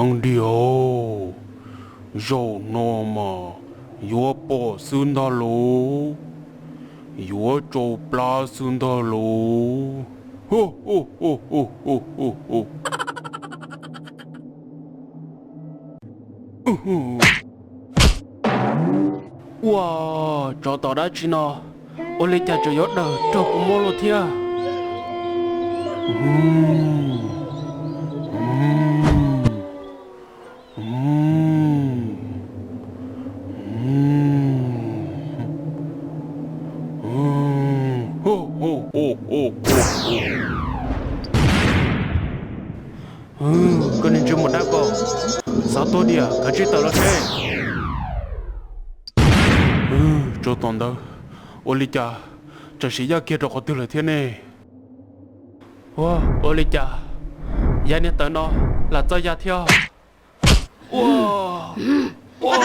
Ntiag, zaum no mas yuav pom xwb ntag lauj, yuav tsau plab xwb ntag lauj. Ua, tsov tom dab tsi no, ua li cas tseem yuav dawm raug kuv muab luaj thiab? Koj niag ntsej muag dab ko, xav tuag diam, kav tsij tawm los seb. Tsov tom ntawd, ua li cas tseem siv yaj kiag rau qhov twg lawm thiab ne? Ua, ua li cas yav niag tawv no lam txawj ya thiab? Ua, ua.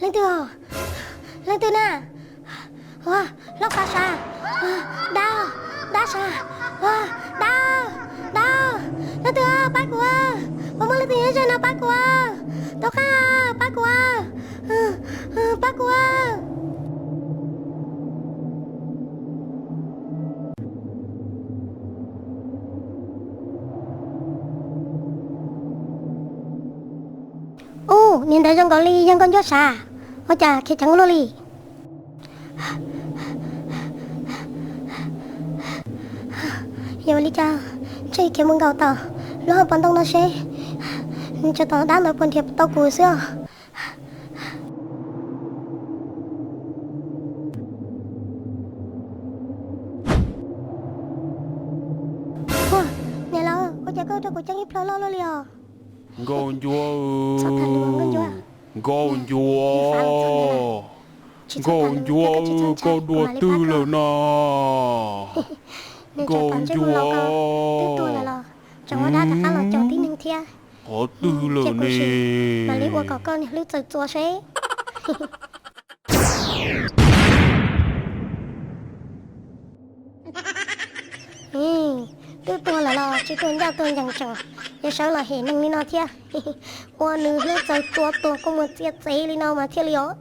Leej twg? Leej twg na? Ua, hlob Pas Sav, dab, dab Sav, ua, dab, dab, leej twg pab kuv, puas muaj leej twg nyob ze no pab kuv, tau qab pab kuv, pab kuv. Ub, niag ntawd zoo nkaus li yog nkauj ntsuab Sav, ua cas khiav ceev luaj li? Yog ua li cas ntshe khiav mus nkaum tom lub hauv paus ntoo no seb, nws tsov tom dab ntawd puas nrhiav tau kuv xwb os. Niam laus, ua cas koj ua rau kuv ceeb ib plho loj luaj li os? Nkauj ntsuab, nkauj ntsuab, nkauj ntsuab, koj dua twg lawm na? Nkauj ntsuab, qhov twg lawm ne? Twb tuag lawm los tsis tuag ncaj tuag ncees tseem yuav sawv los hem neeg li no thiab. Ua nws hlub txawv tua tuag kuj mus txiav txev li no mas thiaj li os.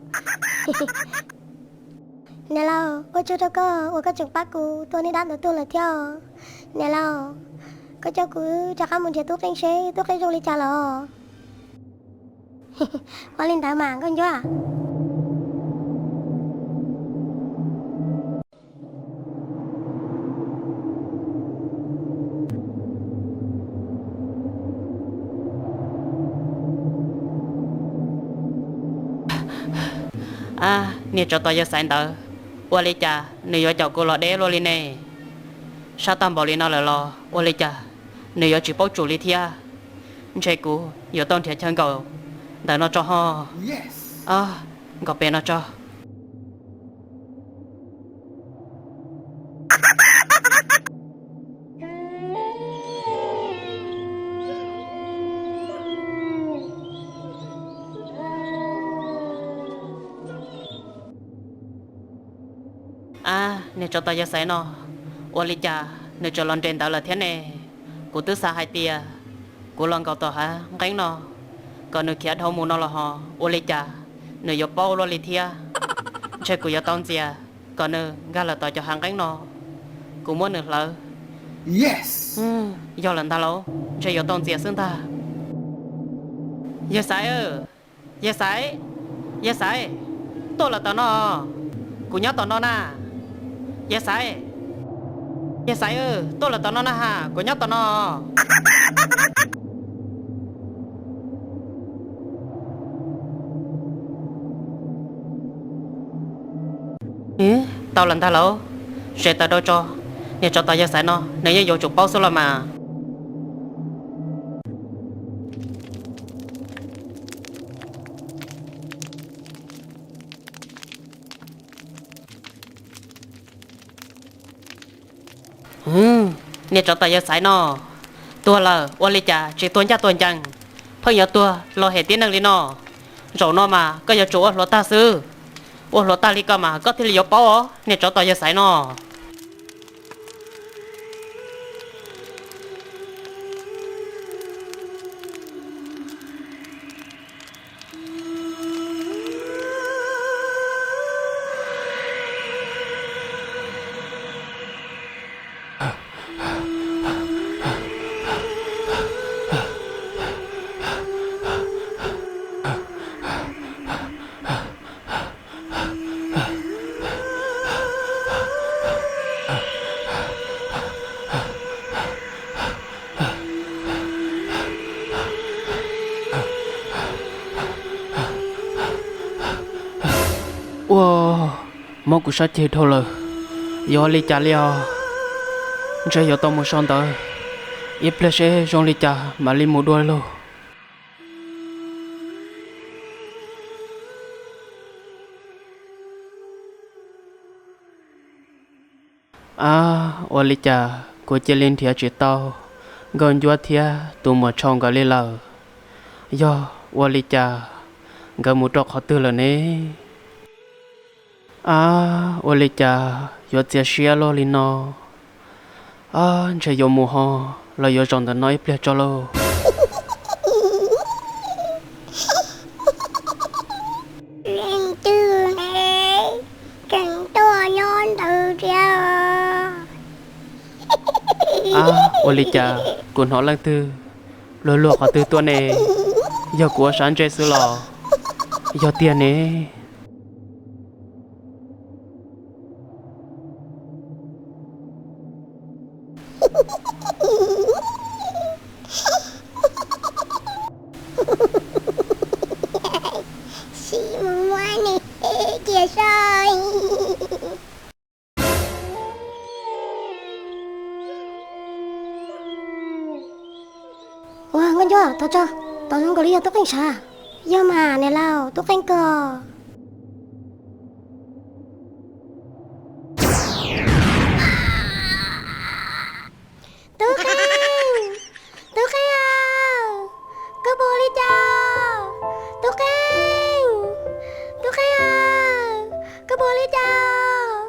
Niam laus, ua tsaug rau koj uas koj tseem pab kuv tua niag dab ntawd tuag lawm thiab os. Niam laus, koj coj kuv rov qab mus nrhiav tub qeej seb tub qeej zoo li cas los. Ua li ntawd mas nkauj ntsuab. Niag tsov tom yawg Xaiv ntawd, ua li cas nws yuav caum kuv los deb luaj li ne? Sab tag npaum li no lawm los ua li cas nws yuav tsis paub tsum li thiab? Ntshe kuv yuav tau nrhiav chaw nkaum ntawm no tso ho. Nkaum pem no tso. Ab, niag tsov tom yawg Xaiv no, ua li cas nws tseem los nres ntawd lawm thiab ne? Kuv twb xav hais tias kuv los nkaum tom hav nqeeb no, kom nws khiav dhau mus no los ho, ua li cas nws yuav paub luaj li thiab? Ntshe kuv yuav tau ntxias kom nws nkag lawm tom cov hav nqeeb no, kuv muab nws hlawv. Yog lawm ntag lauj, ntshe yuav tau ntxias xwb ntag. Yawg Xaiv, yawg Xaiv, yawg Xaiv, tuaj lawm tom no, kuv nyob tom no na. Yawg Xaiv, yawg Xaiv, tuaj lawm tom no na ha, kuv nyob tom no. Tau lawm ntag lauj, ze tawm rau tso, niag tsov tom yawg Xaiv no nws yeej yuav tsum paub xwb los mas. Niag tsov tom yawg Xaiv no, tuag lawm ua li cas tsis tuag ncaj tuag ncees, pheej yuav tuag los hem tib neeg li no. Zaum no mas koj yuav tsum ua hluav tag xwb, ua hluav tag li ko mas koj thiaj li yuav paub os niag tsov tom yawg Xaiv no. Mob kuv sab ceg dhau lawm, yuav ua li cas li os? Ntshe yuav tau mus so ntawd, ib pliag seb zoo li cas mam li mus dua lauj. Ab, ua li cas kuv cia li nrhiav tsis tau Nkauj Ncuab thiab tus muam Tshau nkawd li lawm? Yog ua li cas nkawd mus rau qhov twg lawm ne? Ab, ua li cas yuav txias siab luaj li no? Ab, ntshe yuav mus ho, los yuav zaum ntawm no ib pliag tso lauj. Leej twg ne, tseem tuaj nyob ntawd thiab? Ab, ua li cas kuv hnov leej twg luag luag qhov twg tuaj ne? Yog kuv ua sav ntse xwb los? Yog tiag ne. Sim mus muab nws ev cia soj. Ua, Nkauj Ncuab, tos tso, tos zoo nkaus li yog Tub Qeej sav. Yog mas niam laus, Tub Qeej koj. Tub Qeej, Tub Qeej aw, koj puas ua li cas? Tub Qeej, Tub Qeej aw, koj puas ua li cas?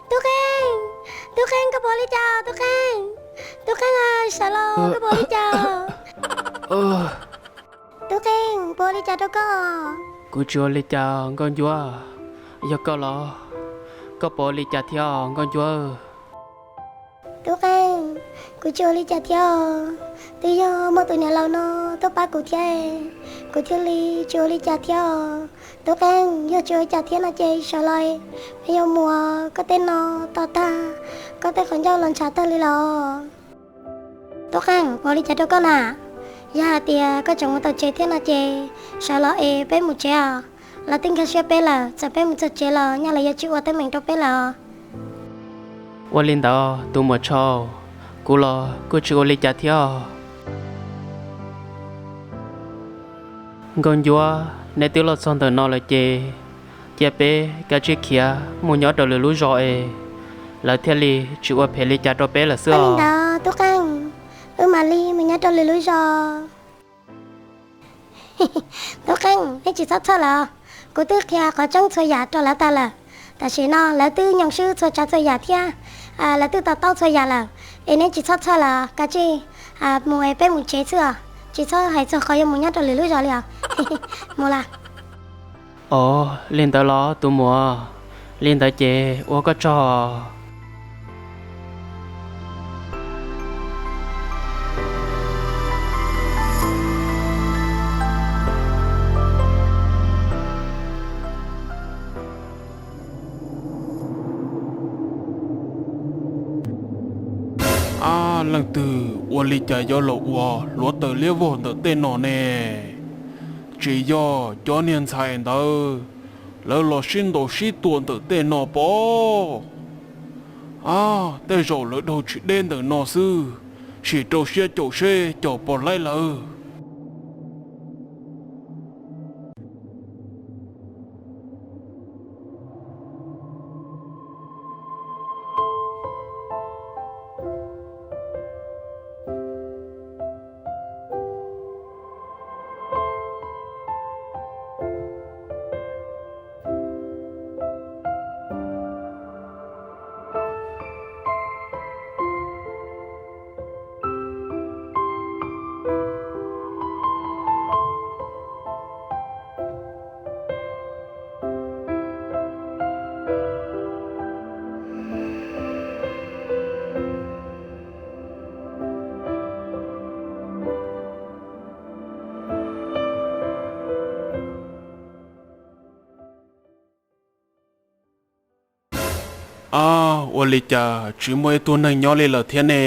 Tub Qeej, Tub Qeej, koj puas ua li cas? Tub Qeej, Tub Qeej aw, sawv los, koj puas ua li cas? Tub Qeej, puas ua li cas rau koj? Kuv tsis ua li cas Nkauj Ncuab. Yog koj los? Koj puas ua li cas thiab Nkauj Ncuab? Tub Qeej, kuv tsis ua li cas thiab os. Twb yog muaj tus niam laus no tuaj pab kuv thiab, kuv thiaj li tsis ua li cas thiab os. Tub Qeej, yog tsis ua li cas thiab no ces sawv los, peb yuav mus, koj tej no to tag, koj tej qhov ncauj los ntshav tag li los. Tub Qeej, puas ua li cas rau koj na? Yog hais tias koj tseem mus tau tsev thiab no ces sawv los es peb mus tsev os. Lawv twb nkag siab peb lawm, txawm peb mus txog tsev los nyaj lawv yuav tsis ua teeb meem rau peb lawm os. Ua li ntawd tus muam Tshau, kuv los kuj tsis ua li cas thiab os. Nkauj Ncuab, neb twb los txog ntawm no lawm ces cia peb kav tsij khiav mus nyob rau lwm lub zos es lawv thiaj li tsis ua phem li cas rau peb lawm xwb os. Ntawd Tub Qeej, wb mam li mus nyob rau lwm lub zos. Tub Qeej, neb tsis txhob txhawj lawm, kuv twb qhia qhov tseeb txhua yam rau lawv tag lawm. Tam sim no lawv twb nyoo swb txhua tsav txhua yam thiab, lawv twb to taub txhua yam lawm, es neb tsis txhob txhawj lawm, kav tsij mus es peb mus tsev xwb os, tsis txhob hais txog qhov yuav mus nyob rau lwm lub zos li os. Mus las. Os, li ntawd los tus muam, li ntawd ces ua koj tsaug. Ab, leej twg ua li cas yuav los ua hluav taws liab vog ntawm tej no ne? Tsis yog cov niag ntxhais ntawd lawv los sib ntaus sib tua ntawm tej no pob? Ab, tej zaum lawv dhau tsis deb ntawm no xwb, sim rau siab caum seb cov pom laib lawm. Ab, ua li cas tsis muaj ib tug neeg nyob li lawm thiab ne?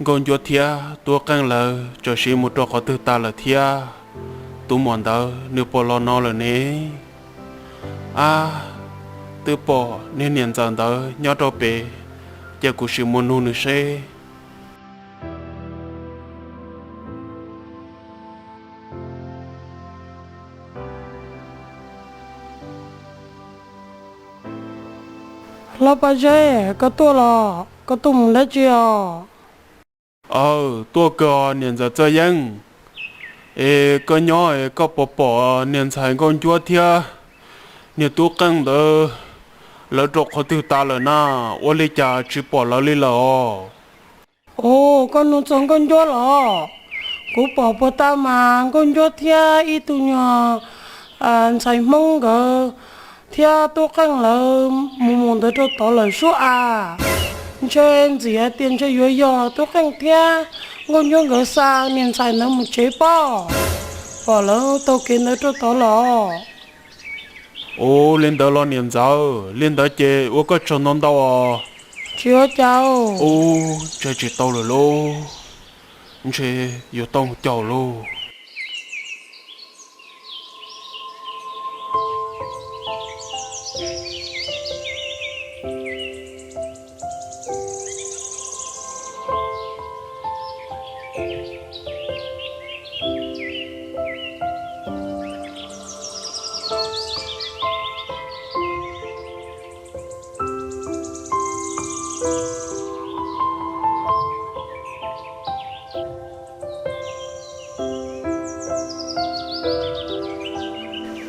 Nkauj Ncuab thiab Tub Qeej lawv txawm sim mus rau qhov twg tas lawm thiab? Tus muam ntawd nws puas los no lawm ne? Ab, twb pom niag niam ntxawm ntawd nyob rau pem, ces kuv sim mus nug nws seb. Hlob Paj Zeb, koj tuaj los? Koj tuaj mus dab tsi os? Aw, tuaj kawg os niam ntxawm Txawj Yeeb. Es koj nyob es koj puas pom niag ntxhais Nkauj Ncuab thiab niag tub qeej ntawd lawv rau qhov twg tas lawm na? Ua li cas tsis pom lawv li lawm os? Ua, koj nug txog Nkauj Ncuab los? Kuv pom puag ta mas Nkauj Ncuab thiab ib tug nyuag ntxhais Hmoob nkawd thiab tub qeej lawv mus mus ntawd rau tod lawm sub as. Ntshe ntxim hais tias ntshe yuav yog tub qeej thiab Nkauj Ncuab nkawd xa niag ntxhais ntawd mus tsev pob, pom lawv taug kev ntawd rau tod los. Ua li ntawd los niam ntxawm, li ntawd ces ua koj tsaug ntau ntau os. Tsis ua cas. Ub, ntshe tsis tau lawm lauj, ntshe yuav tau mus caum lauj.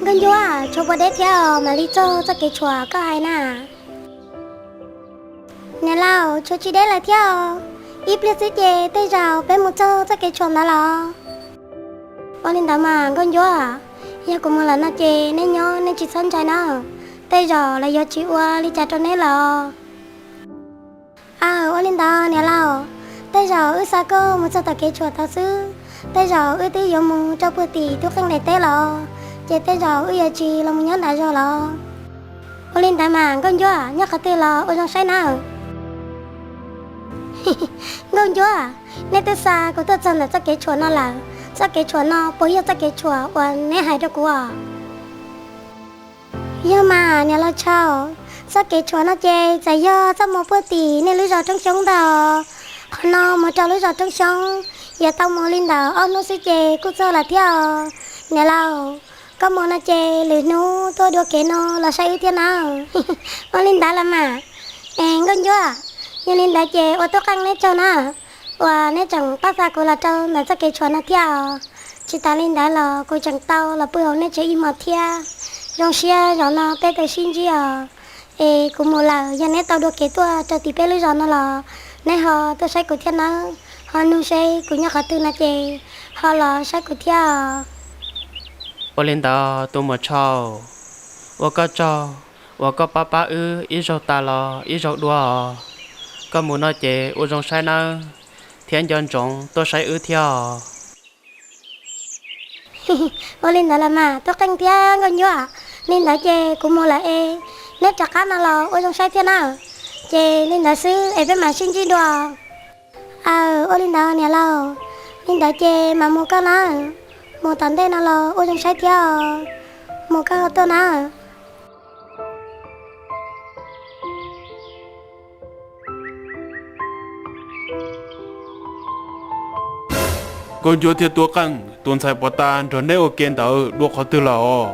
Nkauj Ncuab, tshuav puas deb thiab mam li txog txoj kev tshuam koj hais na? Niam laus, tshuav tsis deb lawm thiab os. Ib pliag xwb ces tej zaum peb mus txog txoj kev tshuam ntawd los. Ua li ntawd mas Nkauj Ncuab, yog kuv mus lawm no ces nej nyob nej tsis txhob ntshai na, tej zaum lawv yuav tsis ua li cas rau neb lawm. Aw, ua li ntawd niam laus, tej zaum wb xa koj mus txog tom kev tshuam tod xwb, tej zaum wb twb yuav mus rau puag tim tub qeej daim teb los, ces tej zaum wb yuav tsis los mus nyob nram zos los. Ua li ntawd mas Nkauj Ncuab, nyob qhov twg los ua zoo saib nawb. Nkauj Ncuab, nej twb xa kuv tuaj txog ntawm txoj kev tshuam no lawm, txoj kev tshuam no puas yog txoj kev tshuam uas neb hais rau kuv os? Yog mas niam laus Tshau, txoj kev tshuam no ces txawm yog txoj mus puag tim nej lub zos Roob Xyoob ntag. Qhov no mus rau lub zos Roob Xyoob yuav tau mus li ntawm ob hnub xwb ces kuj txog lawm thiab os. Niam laus, koj mus no ces lwm hnub tuaj dua kev no los saib wb thiab nawb. Ua li ntawd los mas. Es Nkauj Ncuab, yog li ntawd ces ua tub qeej neb tsaug na, uas neb tseem pab xa kuv los rau ntawm txoj kev tshuam no thiab os. Tsis tas li ntawd los kuv tseem tau los pw hauv neb tsev ib hmos thiab. Zoo siab zaum no peb tau sib ntsib os. Es kuv mus lawm, yog neb tau dua kev tuaj rau tim peb lub zos no los neb ho tuaj saib kuv thiab nawb, ho nug seb kuv nyob qhov twg no ces ho los saib kuv thiab os. Ua li ntawd tus muam Tshau, ua koj tsaug uas koj pab pab wb ib zaug tas los ib zaug dua os. Koj mus no ces ua zoo saib nawb, thiab nco ntsoov tuaj saib wb thiab os. Ua li ntawd los mas tub qeej thiab Nkauj Ncuab, li ntawd ces kuv mus lawm es neb rov qab no los ua zoo saib thiab na. Ces li ntawd xwb es peb mam sib ntsib dua. Aw, ua li ntawd niam laus, li ntawd ces mam mus koj nawb, mus tom ntej no los ua zoo saib thiab os, mus koj ho tuaj nawb. Nkauj Ncuab thiab tub qeej, tus ntxhais puag ta nrog neb ua ke ntawd dua qhov twg lawm os?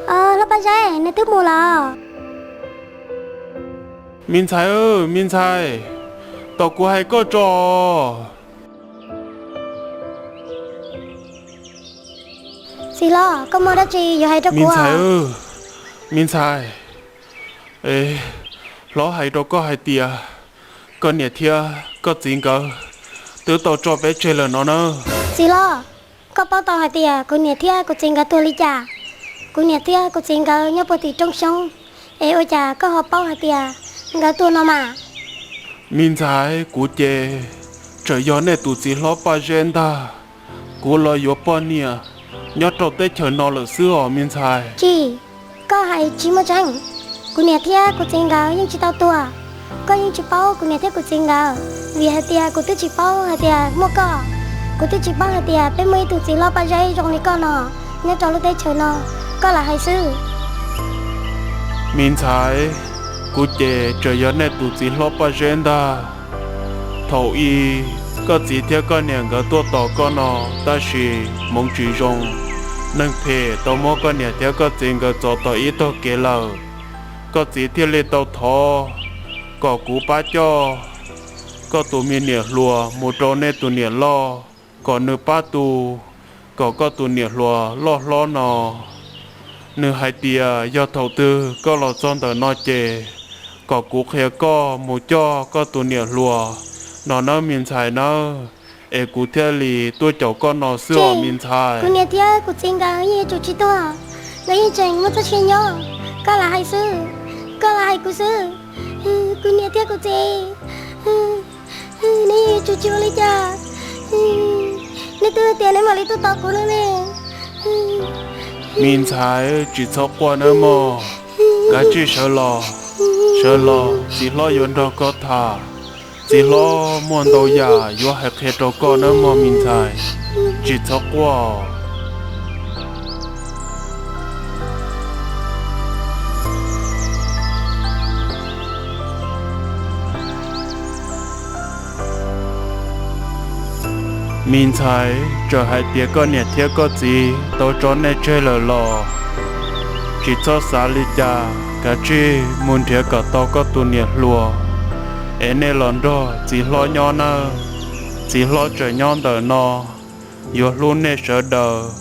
Hlob Paj Zeb, nws twb mus lawm. Me ntxhais, me ntxhais, tos kuv hais koj tso. Txiv hlob, koj muaj dab tsi yuav hais rau kuv? Me ntxhais, me ntxhais, hlob hais rau koj hais tias koj niam thiab koj txiv nkawd twb tau tso peb tseg lawm no na. Txiv hlob, koj paub tau hais tias kuv niam thiab kuv txiv nkawd tuag li cas? Kuv niam thiab kuv txiv nkawd nyob puag tim Roob Xyoob, es ua cas koj ho paub hais tias nkawd tuag no mas? Me ntxhais, kuv ces tseem yog nej tus txiv hlob Paj Zeb ntag, kuv los yuav poj niam nyob rau teb chaws no lawm xwb os me ntxhais. Tsis, koj hais tsis muaj tseeb. Kuv niam thiab kuv txiv nkawd yeej tsis tau tuag. Koj yeej tsis paub kuv niam thiab kuv txiv nkawd, vim hais tias kuv twb tsis paub hais tias muaj koj. Kuv twb tsis paub hais tias peb muaj ib tug txiv hlob Paj Zeb zoo li koj no nyob rau lub teb chaws no, koj lam hais xwb. Me ntxhais, kuv ces tseem yog nej tus txiv hlob Paj Zeb ntag. Thaum ub koj txiv thiab koj niam nkawd tuaj tos koj no, tab sis hmoov tsis zoo, neeg phem tau muab koj niam thiab koj txiv nkawd txov tom ib tog kev lawm. Koj txiv thiaj li tau thov kom kuv pab coj koj tus me niam hluas mus rau nej tus niam loj, kom nws pab tu, kom koj tus niam hluas loj hlob no. Nws hais tias yog thaum twg koj los txog ntawm no ces kom kuv qhia koj mus coj koj tus niam hluas no nawb me ntxhais nawb, es kuv thiaj li tuaj caum koj no xwb os me ntxhais. Kuv niam thiab kuv txiv nkawd yeej yuav tsum tsis tuag, nkawd yeej tseem muaj txoj sia nyob. Koj lam hais xwb, koj lam hais kuv xwb. Kuv niam thiab kuv txiv, neb yeej yuav tsum tsis ua li cas. Neb twb tias neb mam li tuaj tos kuv no ne. Me ntxhais, tsis txhob quaj nawb mog, kav tsij sawv los, sawv los txiv hlob yuav nrog koj tham. Txiv hlob muaj ntau yam yuav hais qhia rau koj nawb mog me ntxhais, tsis txhob quaj. Me ntxhais, txawm hais tias koj niam thiab koj txiv tau tso nej tseg lawm los tsis txhob xav li cas, kav tsij mus nrhiav kom tau koj tus niam hluas, es nej los nrog txiv hlob nyob nawb. Txiv hlob tseem nyob ntawm no, yuav hlub nej sawv daws,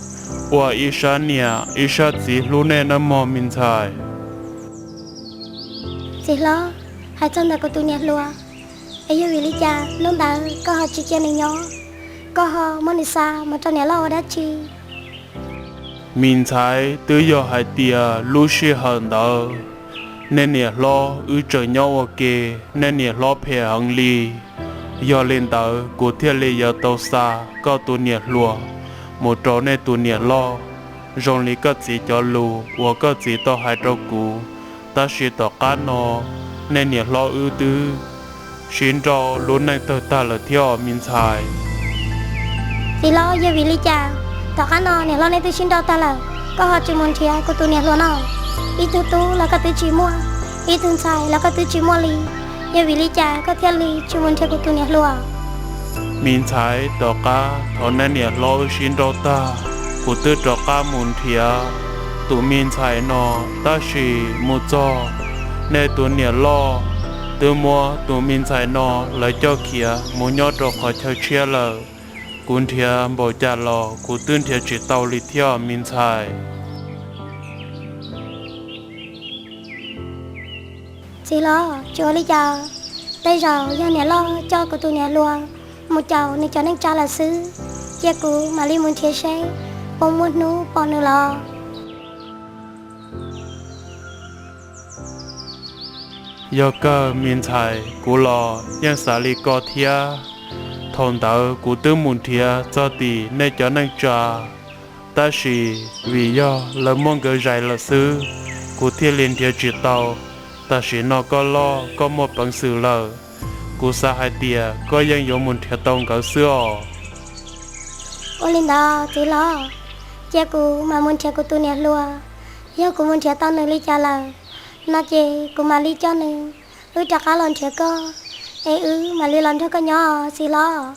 ua ib sab niam ib sab txiv hlub nej nawb mog me ntxhais. Txiv hlob, hais txog ntawm kuv tus niam hluas, es yog vim li cas hnub ntawd koj ho tsis cia nws nyob, koj ho muab nws xa mus rau niam loj ua dab tsi? Me ntxhais, twb yog hais tias lub sij hawm ntawd nej niam hlob wb tseem nyob ua ke, nej niam hlob phem heev li. Yog li ntawd kuv thiaj li yuav tau xa koj tus niam hluas mus rau nej tus niam loj, zoo li koj txiv cov lus uas koj txiv tau hais rau kuv. Tab sis tom qab no nej niam hlob wb twb sib nrauj lub neej tawg tag lawm thiab os me ntxhais. Txiv hlob, yog vim li cas tom qab no niam hlob neb twb sib nrauj tag lawm, koj ho tsis mus nrhiav kuv tus niam hluas no? Ib tug tub los koj twb tsis muaj, ib tug ntxhais los koj twb tsis muaj li, yog vim li cas koj thiaj li tsis mus nrhiav kuv tus niam hluas? Me ntxhais, tom qab thaum nej niam hlob wb sib nrauj tag, kuv twb rov qab mus nrhiav tus me ntxhais no, tab sis mus txog nej tus niam loj twb muab tus me ntxhais no lawv coj khiav mus nyob rau qhov chaw tshiab lawm. Kuv nrhiav npaum cas los kuv twb nrhiav tsis tau li thiab me ntxhais. Txiv hlob, tsis ua li cas, tej zaum yog niam loj coj kuv tus niam hluas mus caum nws cov neej tsa lawm xwb, cia kuv mam li mus nrhiav seb puas muaj hnub pom nws los. Yog kawg me ntxhais, kuv los yeej xav li koj thiab. Thaum ntawd kuv twb mus nrhiav txog tim nej cov neej tsa, tab sis vim yog lawv muab nkawd zais lawm xwb, kuv thiaj li nrhiav tsis tau. Tam sim no koj loj koj muaj peev xwm lawm, kuv xav hais tias koj yeej yuav mus nrhiav tau nkawd xwb os. Ua li ntawd txiv hlob, cia kuv mam mus nrhiav kuv tus niam hluas. Yog kuv mus nrhiav tau nws li cas lawm no ces kuv mam li coj nws, wb rov qab los nrhiav koj, es wb mam li los nrog koj nyob txiv hlob.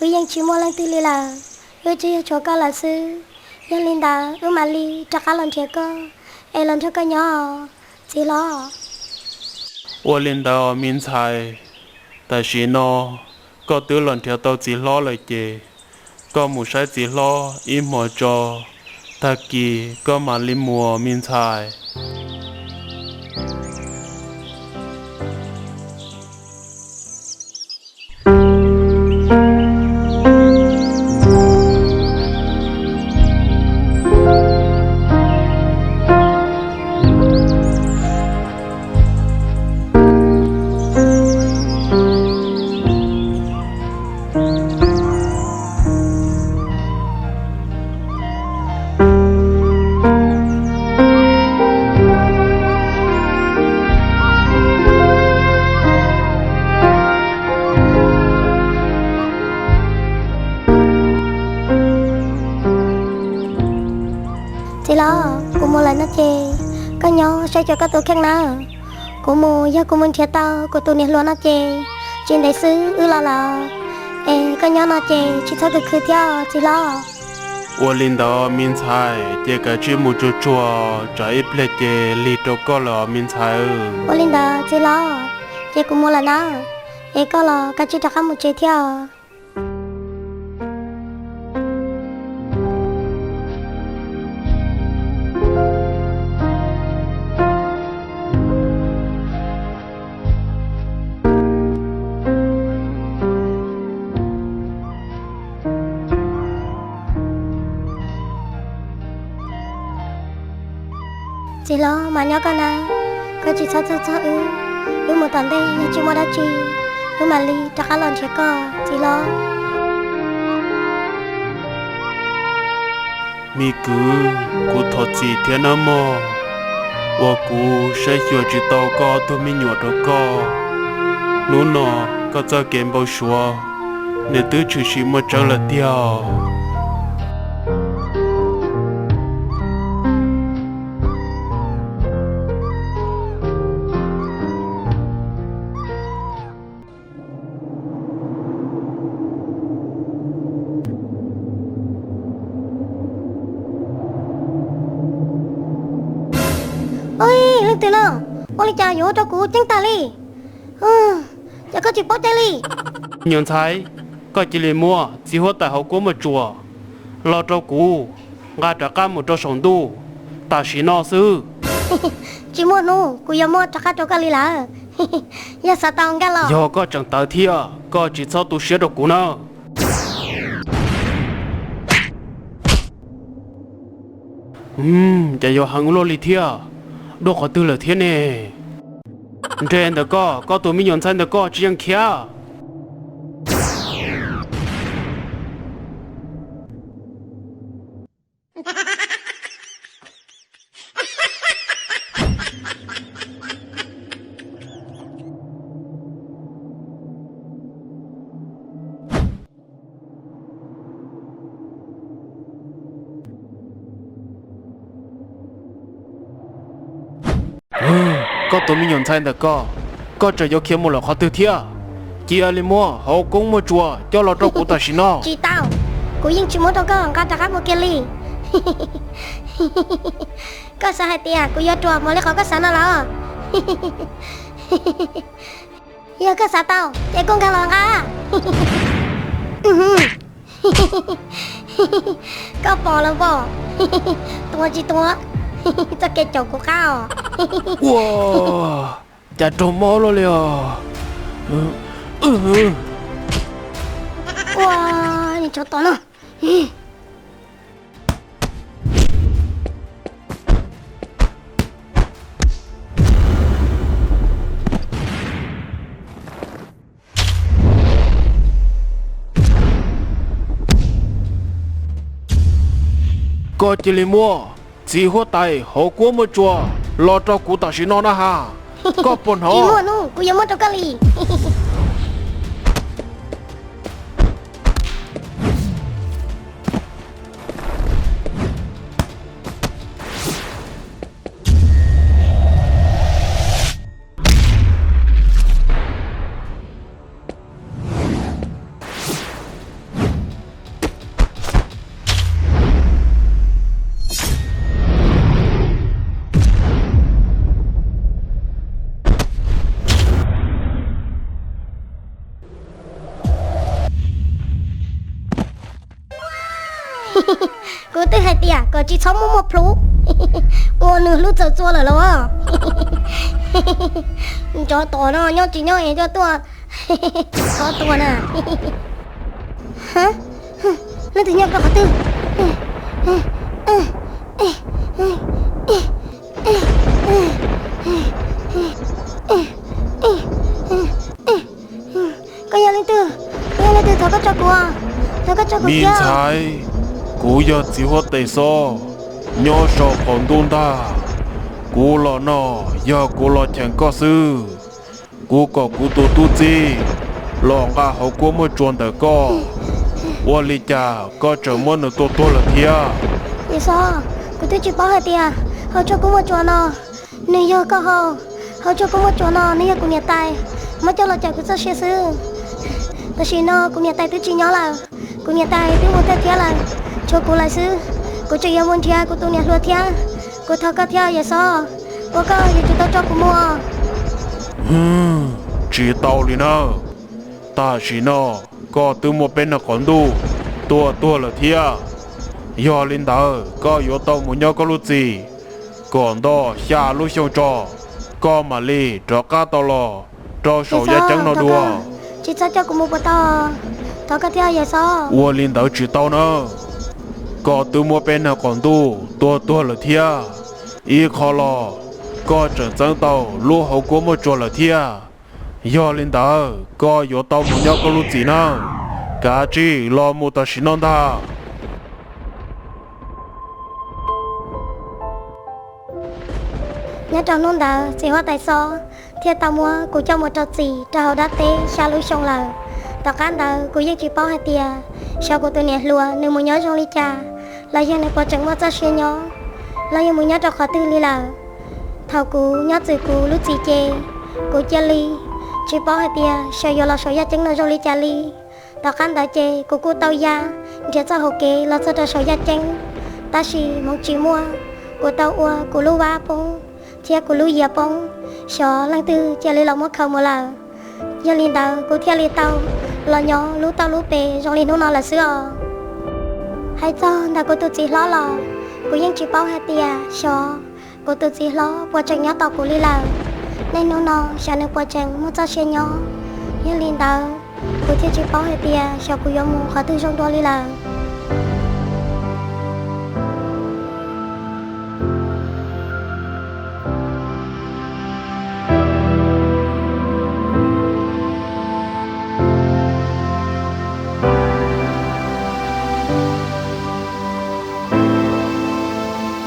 Wb yeej tsis muaj leej twg li lawm, wb tsuas yog tshuav koj lawm xwb. Yog li ntawd wb mam li rov qab los nrhiav koj, es los nrog koj nyob txiv hlob. Ua li ntawd me ntxhais, tam sim no koj twb los nrhiav tau txiv hlob lawm ces koj mus saib txiv hlob ib hmos tso, tag kis koj mam li mus me ntxhais. Txiv hlob, kuv mus lawm no ces Koj nyob saib xyuas koj tus kheej nawb. Kuv mus, yog kuv mus nrhiav tau kuv tus niam hluas no ces tsis ntev xwb wb los lawm. Es koj nyob no ces tsis txhob khwv khwv thiab txiv hlob. Ua li ntawd me ntxhais, ces kav tsij mus tsuag tsuag, tsam ib pliag ces lig rau koj lawm me ntxhais. Ua li ntawd txiv hlob, ces kuv mus lawm na, es koj los kav tsij rov qab mus tsev thiab. Txiv hlob, mas nyob koj na, koj tsis txhob txhawj txog wb. Wb mus tom ntej yog tsis muaj dab tsi, wb mam li rov qab los nrhiav koj txiv hlob. Me kwv, kuv thov txim thiab nawb mog, uas kuv saib xyuas tsis tau koj ob tug me nyuam rau koj. Hnub no koj txoj kev npau suav nws twb tshwm sim muaj tseeb lawm tiag. Ua, leej twg no? Ua li cas yuav ua rau kuv ceeb tag li? Ces koj tsis paub cai li. Me nyuam ntxhais, koj cia li muab txiv huab tais hauv kuab muaj tsuas los rau kuv nqa rov qab mus rau saum ntuj tam sim no xwb. Tsis muaj hnub kuv yuav muab rov qab rau koj li lawm. Yog xav tau nkag los. Yog koj tseem tawv thiab, koj tsis txhob tu siab rau kuv na. Ces yuav heev ua luaj li thiab, dua qhov twg lawm thiab ne? Nres ntawm koj, koj tus me nyuam ntxhais ntawm koj tsis yeej khiav. Koj tus me nyuam ntxhais ntawm koj, koj tseem yuav khiav mus lawm qhov twg thiab? Cia li muab hauv koob muaj tsuas coj los rau kuv tam sim no. Tsis tau, kuv yeej tsis muab rau koj nqa rov qab mus kiag li. Koj xav hais tias kuv yuav ruam npaum li qhov koj xav no los? Yog koj xav tau ces koj nkag los nqa. Koj pom lawm pob? Tua tsis tua? Txoj kev caum kuv qab os. Ua cas raug mob luaj li os. Ua, niag tsov tom no. Koj cia li muab txiv huab tais hauv kuab muaj tsuas los rau kuv tam sim no na has. Koj puas hnov? Tsis muaj hnub kuv yuav muab rau koj li. Kuv twb hais tias kom tsis txhob muaj muaj plhu, ua nws hlub txawm txua lawm los. Tsov tom no nyob tsis nyob es coj tuaj txhob tua na. Leej twg nyob rau qhov twg? Koj yog leej twg? Koj yog leej twg? Thov koj tso kuv, thov koj tso kuv. Me ntxhais, kuv yog txiv huab tais Xob, nyob saum qaum ntuj ntag. Kuv los no yog kuv los cheem koj xwb. Kuv kom kuv tus tub txib los nqa hauv kuab muaj tsuas ntawm koj. Ua li cas koj tseem muab nws tua tuag lawm thiab? Txiv Xob, kuv twb tsis paub hais tias hauv tsuag kuab muaj tsuas no Nws yog koj haus, haus tshuaj kua muaj tsuas no nws yog kuv niam tais muab coj los cawm kuv txoj sia xwb. Tam sim no kuv niam tais twb tsis nyob lawm, kuv niam tais twb mus teb thiab lawm, tshuav kuv lawm xwb. Kuv tseem yuav mus nrhiav kuv tus niam hluas thiab. Kuv thov koj thiab Yawm Xob, ua koj yuav tsum tau tso kuv mus. Tsis tau li na, tam sim no koj twb muaj peb neeg qaum ntuj tua tuag lawm thiab. Yog li ntawd koj yuav tau mus nyob koj lub txim kom nto xya lub xyoo tso, koj mam li rov qab tau los rau saum yaj ceeb no dua. Tsis txhob coj kuv mus puas tau, thov koj thiab Yawm Xob. Ua li ntawd tsis tau na, koj twb muab peb neeg qaum ntuj tua tuag lawm thiab. Ib qho los koj tseem txeeb tau lub hauv kuab muaj tsuas lawm thiab. Yog li ntawd koj yuav tau mus nyob koj lub txim na, kav tsij los mus tam sim no ntag. Nyob rau hnub ntawd txiv huab tais Xob thiaj tau muab kuv coj mus rau txim rau hauv dab teb xya lub xyoo lawm. Tom qab ntawd kuv yeej tsis paub hais tias xyov kuv tus niam hluas nws mus nyob zoo li cas, los yog nws puas tseem muaj txoj sia nyob, los yog mus nyob rau qhov twg li lawm. Thaum kuv nyob txwm kuv lub txim ces kuv cia li tsis paub hais tias xyov yuav los saum yaj ceeb no zoo li cas li. Tom qab ntawd ces kuv kuj tau ya nrhiav txoj hauv kev los txog rau saum yaj ceeb, tab sis hmoov tsis muaj. Kuv tau ua kuv lub vab poob thiab kuv lub yias poob, xyov leej twg cia li los muab khaws mus lawm. Yog li ntawd kuv thiaj li tau los nyob lub tauj lub pes zoo li hnub no lawm xwb os. Hais txog ntawm kuv tus txiv hlob los, kuv yeej tsis paub hais tias xyov kuv tus txiv hlob puas tseem nyob tos kuv li lawm. Niaj hnub no xyov nws puas tseem muaj txoj sia nyob. Yog li ntawd kuv thiaj tsis paub hais tias xyov kuv yuav mus qhov twg zoo dua li lawm.